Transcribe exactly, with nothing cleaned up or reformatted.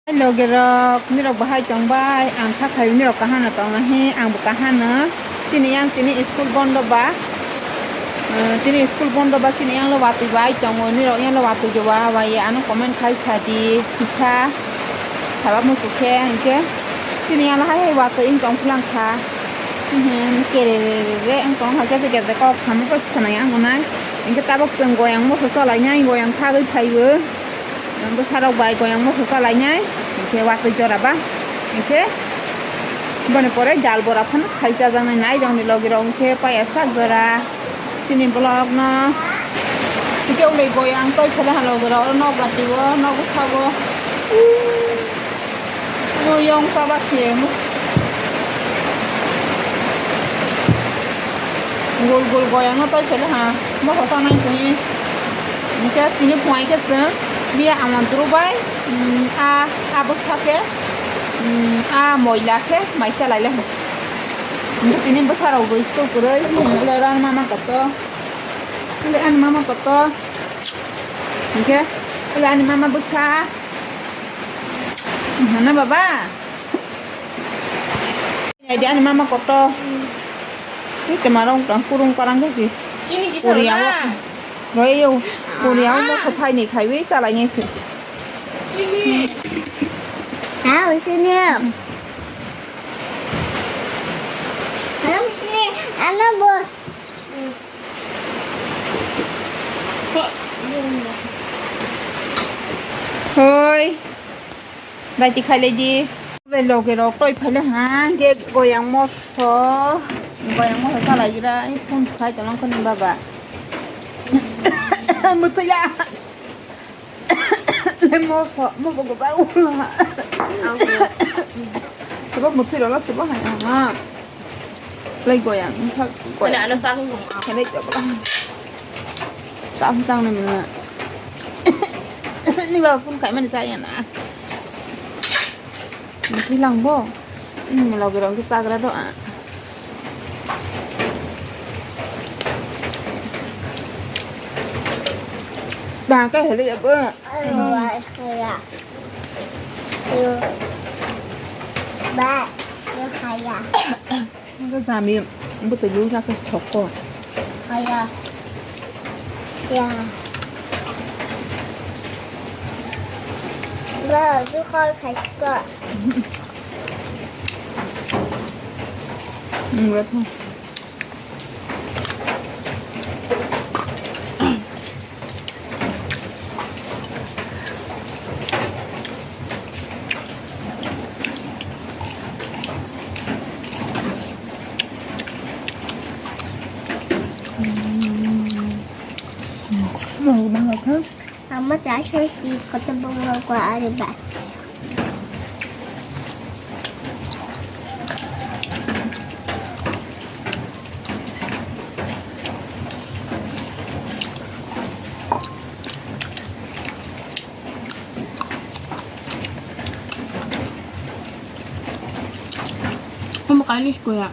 Logi rok, nirok bahai tong bai, ang kha khai nirok kahano tong nahi, ang bo kahano. Chini yang chini school bondo ba, eh, chini school bondo ba chini yang lo watwi bai tongo, nirok yang lo watwi joba bai ano comment khai sa di, kisa. Saba muchuk khe, hinkhe chini yang hai hai watwi wng tong phlang kha. Hmm, kere re re re wng tong kha, kete kete kok samung kok sanai ang nai. Hinkhe tabok chwng goyang moso cholai nai, goyang thagwi phaibo. Bwsarok bai goyang moso cholai nai, hinkhe watwi jora ba, hinkhe boni pore dal bora phano khai chajaknai nai rokni logi rok hinkhe paya sak jora. Chini vlog no tike ulai goyang toi phela halo gora oro nok gati o nok bwskango. Mui yong chaba se gol gol goyang no toi phela ha moso chanai tongwi. Hingke tini phunai khe chwng biya ama duru bai, mm, a, a bwsa khe, mm, a moila khe mai chalai le. Hingke tini bwsa rok bo school kwrwi, hingke ani mama koto. Hingke ani mama koto. Hingke ani mama bwsa. Hana baba. Ini dia ni mama koto. Ini kemarong tang kurung karang ke sih. Chini kisah Korea mana? Royo. Korea mo kothai ni khai wi chalai ni. Chini. Ah, sini. Alam sini. Alam bos. Hoi. Daiti khailai di. Loge rok toi phaile ha, je goyang moso, goyang moso chalai gira, phone khai tong kani baba. Mutila. Le moso, moso go ba. Sebo mutila la sebo ha. Lai goyang, thak goyang. Ana, ana, sakung kong, ah. Kene jabra. Sakung tang na mina. Ni ba phone khai mani chaya na. Ni lang bo. Ni logi rong ki sagra do, ah. Ba ka hele ya bo. Ayo, ayo, ayo. Ayo. Ba, ayo, ayo. Ang jami bwtwi lwk na khe thok kho. Haya. Ya. Ba, tu kol khai ko. Ang ba thang. Mama, saya sih kata bawa aku ada. Kamu kanis kuya.